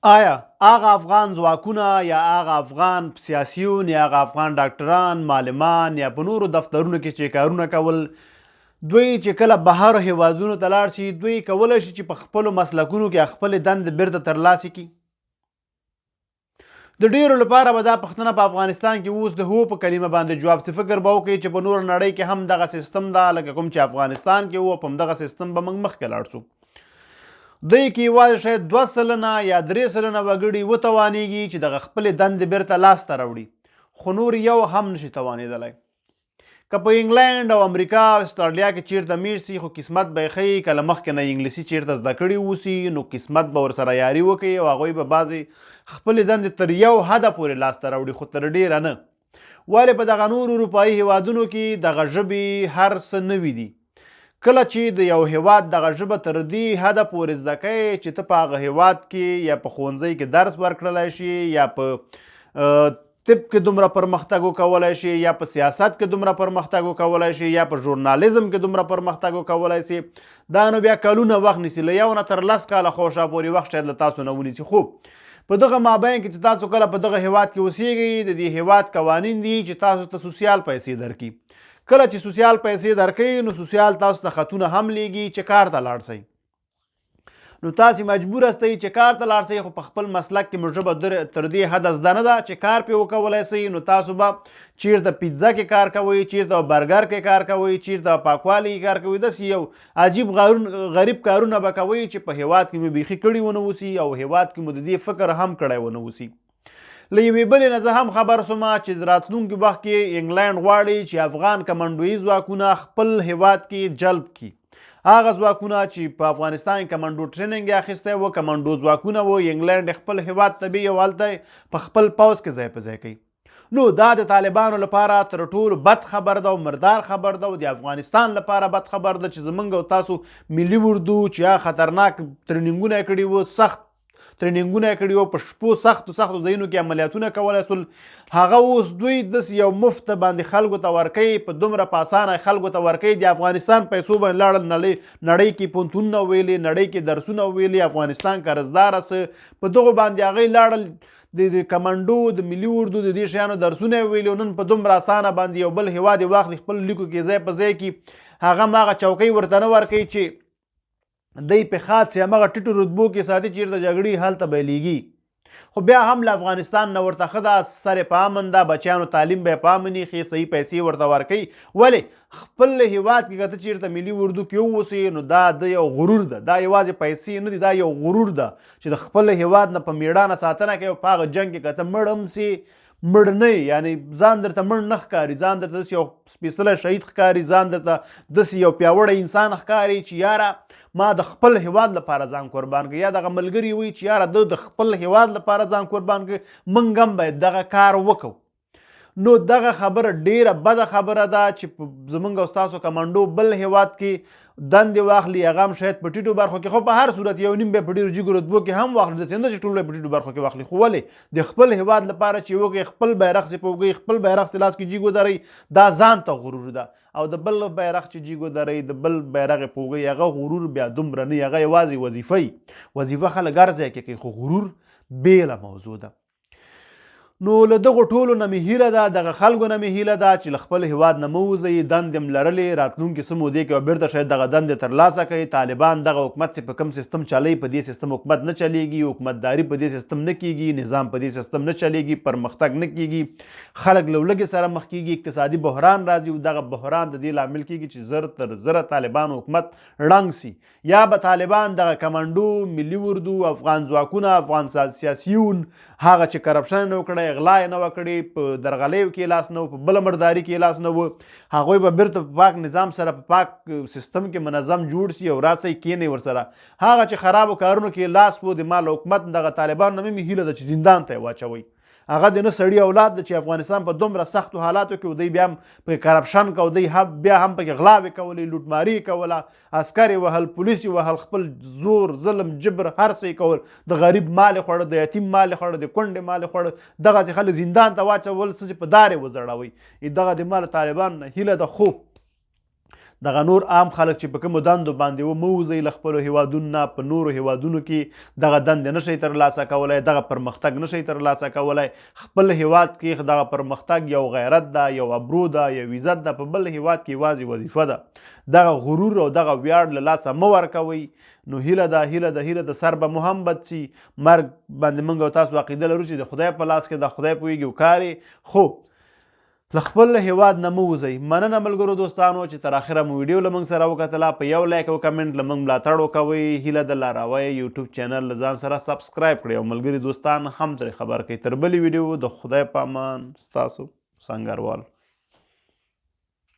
آیا هغه افغان ځواکونه یا هغه افغان سیاسیون یا هغه افغان ډاکټران، معلمان یا په نورو دفترونو کې چې کارونه کول، دوی چې کله بهر هیوادونو ته لاړ شي، دوی کولای شي چې په خپلو مسلکونو کې خپلې دندې بیرته ترلاسه کړي؟ د ډیرو لپاره به دا پوښتنه په افغانستان کې اوس د هو په کلمه باندې جواب څه فکر به وکړي چې په نوره نړۍ کې هم دغه سیستم ده لکه کوم چې افغانستان کې وو، په همدغه سیستم به موږ مخکې لاړ شو. دوی کې یوازې شاید 2% یا 3% وګړي وتوانیږي چې دغه خپلې دندې بیرته لاسته راوړي، خو نور یو هم نشي توانېدلی. که په انګلند او امریکا او استرالیا کې چیرته میشت سي، خو قسمت به یې ښه وي، که له مخکې نه انګلیسي چیرته زده کړې اوسي، نو قسمت به ورسره یاري وکړي او هغوی به بعضې خپلې دندې تر یو حده پورې لاسته راوړي، خو تر ډېره نه. ولې په دغه نورو اروپایي هیوادونو کې دغه ژبې هر څه نوي دي. کله چې د یو هیواد دغه ژبه تر دې حده پورې زده کوې چې ته په هغه هیواد کې یا په ښوونځي کې درس ورکړلی شي، یا په طب کې دومره پرمختګ وکولای شي، یا په سیاست کې دومره پرمختګ وکولای شي، یا په ژورنالیزم کې دومره پرمختګ وکولای شي، دا نو بیا کلونه وخت نیسي، له 1 نه تر 10 کاله خو شا پورې وخت شاید له تاسو نه ونیسي. خو په دغه مابین کې چې تاسو کله په دغه هیواد کې اوسیږئ، د دې هیواد قوانین دي چې تاسو ته سوسیال پیسې درکړي. کله چې سوسیال پیسې درکوي، نو سوسیال تاسو ته خطونه هم لیږي چې کار ته لاړ سئ. نو تاسو مجبور یاستئ چې کار ته لاړ سئ، خو په خپل مسلک کې مو ژبه تر دې حده زده نه ده چې کار پرې وکولای سئ. نو تاسو به چیرته پیتزا کې کار کوئ، چیرته برګر کې کار کوئ، چیرته پاکوالي کې کار کوئ، داسې یو عجیب غریب کارونه به کوئ چې په هیواد کې مو بیخي کړي ونه اوسي او هیواد کې مو د دې فکر هم کړی ونه اوسي. له یوې بلې نه زه هم خبر سوم چې د راتلونکي وخت کې انګلند غواړي چې افغان کمانډویي ځواکونه خپل هیواد کې جلب کړي. هغه ځواکونه چې په افغانستان کې کمانډو ټریننګ یې اخیستی و، کمانډو ځواکونه وو، انګلند خپل هیواد ته بیایي او هلته په خپل پوځ کې ځای په ځای کوي. نو دا د طالبانو لپاره تر ټولو بد خبر ده او مردار خبر ده او د افغانستان لپاره بد خبر ده چې زمونږ او تاسو ملي اردو چې هغه خطرناک تریننګونه کړي وو، سخت تریننګونه کړي وو، په شپو سختو سختو ځایونو کې عملیاتونه کولای سول، هغه اوس دوی داسې یو مفت باندې خلکو ته ورکوي، په دومره په اسانه خلکو ته ورکوي. د افغانستان پیسو باندې لاړل، نړۍ کې پوهنتونونه ویلي، نړۍ کې درسونه ویلي، افغانستان قرضدار سه، په دغو باندې هغوی لاړل، د کمانډو د ملي اردو د دې شیانو درسونه یې ویلي. نن په دومره اسانه باندې یو بل هیواد یې واخلي، خپل لیکو کې ځای په ځای کړي، هغه هم هغه چوکۍ ورته نه ورکوي چې دی په خاص یا مغه ټیټو رتبو کې ساتي، چیرته جګړې هلته به لیږي. خو بیا هم له افغانستان نه ورته ښه ده، سر په امن ده، بچیانو تعلیم به په امن ښې صحیح پیسې ورته ورکوي. ولې خپل هیواد کې که ته چیرته ملي اردو کې واوسې، نو دا د یو غرور ده، دا یوازې پیسې نه دي، دا یو غرور ده چې د خپل هیواد نه په میړانه ساتنه کوي. په هغه جنګ کې که ته مړ هم سې، مړ نه یې، یعنی ځان درته مړ نه ښکاري، ځان درته داسې یو سپېڅلی شهید ښکاري، ځان درته داسې یو پیاوړی انسان ښکاري چې یاره ما د خپل هیواد لپاره ځان قربان کړ، یا دغه ملګري وایي چې یاره ده د خپل هیواد لپاره ځان قربان کړ، موږ هم باید دغه کار وکړو. نو دغه خبره ډیره بده خبره ده چې زمونږ او ستاسو کمانډو بل هیواد کې دندې واخلي، هغه هم شاید په ټیټو برخو کې، خو په هر صورت یو نیم به په ډیرو جګو رتبو کې هم واخلي، داسې نه چې ټول به په ټیټو برخو کې واخلي، خو ولې د خپل هیواد لپاره چې وکړي، خپل بیرغ سې په اوږه، خپل بیرغ سې لاس کې جیګ ودرئ، دا ځان ته غرور ده. او د بل بیرغ چې جیګ ودرئ، د بل بیرغ په اوږه، هغه غرور بیا دومره نه، هغه یوازې وظیفه وي. وظیفه خلک هر ځای کې کوي، خو غرور بېله موضوع ده. نو له دغو ټولو نه مې هیله ده، دغه خلکو نه مې هیله ده چې له خپل هیواد نه مه وځئ. دندې هم لرلې، راتلونکې څه مودې کې به بیرته شاید دغه دندې ترلاسه کړئ. طالبان دغه حکومت چې په کوم سیستم چلوي، په دې سیستم حکومت نه چلیږي، حکومتداري په دې سیستم نه کیږي، نظام په دې سیستم نه چلیږي، پرمختګ نه کیږي، خلک له لوږې سره مخ کیږي، اقتصادي بحران راځي او دغه بحران د دې لامل کیږي چې زر تر زره طالبانو حکومت ړنګ سي، یا به طالبان دغه کمانډو، ملي اردو، افغان ځواکونه، افغان سیاسیون، هغه چې کرپشن نه وکړی، غلا یې نه وه کړې، په درغلیو کې لاس نه و، په بله مرداري کې لاس نه و، هغوی به بیرته په پاک نظام سره په پاک سیستم کې منظم جوړ سي او راسئ کینئ ورسره. هغه چې خرابو کارونو کې لاس و، د مال حکومت دغه طالبانو نه مې هیله ده چې زندان ته یې واچوئ. هغه د نه سړي اولاد ده چې افغانستان په دومره سختو حالاتو کې دی بیا هم په کرپشن کو، دی هم بیا هم پکې غلاوې کولې، لوټماري یې کوله، عسکر یې وهل، پولیس یې وهل، خپل زور ظلم جبر هر څه یې کول، د غریب مال یې خوړه، د یتیم مال یې خوړه، د کونډې مال یې خوړه، دغسې خلک زندان ته واچول، څه چې په دار یې وځړوئ. دغه د ما له طالبانو نه هیله ده. خو دغه نور عام خلک چې په کومو دندو باندې و، مه وځئ له خپلو هیوادونو نه، په نورو هیوادونو کې دغه دندې نشئ ترلاسه کولای، دغه پرمختګ نشئ ترلاسه کولای. خپل هیواد کې دغه پرمختګ یو غیرت ده، یو ابرو ده، یو عزت ده، په بل هیواد کې یوازې وظیفه ده. دغه غرور او دغه ویاړ له لاسه مه ورکوئ. نو هیله ده، هیله ده، هیله ده، سر به مو هم بد سي. مرګ باندې موږ او تاسو عقیده لرو چې د خدای په لاس کې ده، خدای پوهېږي او کار یې، خو له خپل هیواد نه مه وځئ. مننه ملګرو دوستانو چې تر اخره مو ویډیو له موږ سره وکتله. په یو لایک او کمنټ له موږ ملاتړ وکوئ. هیله ده لاروی یوټیوب چینل له ځان سره سبسکرایب کړئ او ملګري دوستان هم ترې خبر کړئ. تر بلې ویډیو د خدای په امان، ستاسو سنګروال.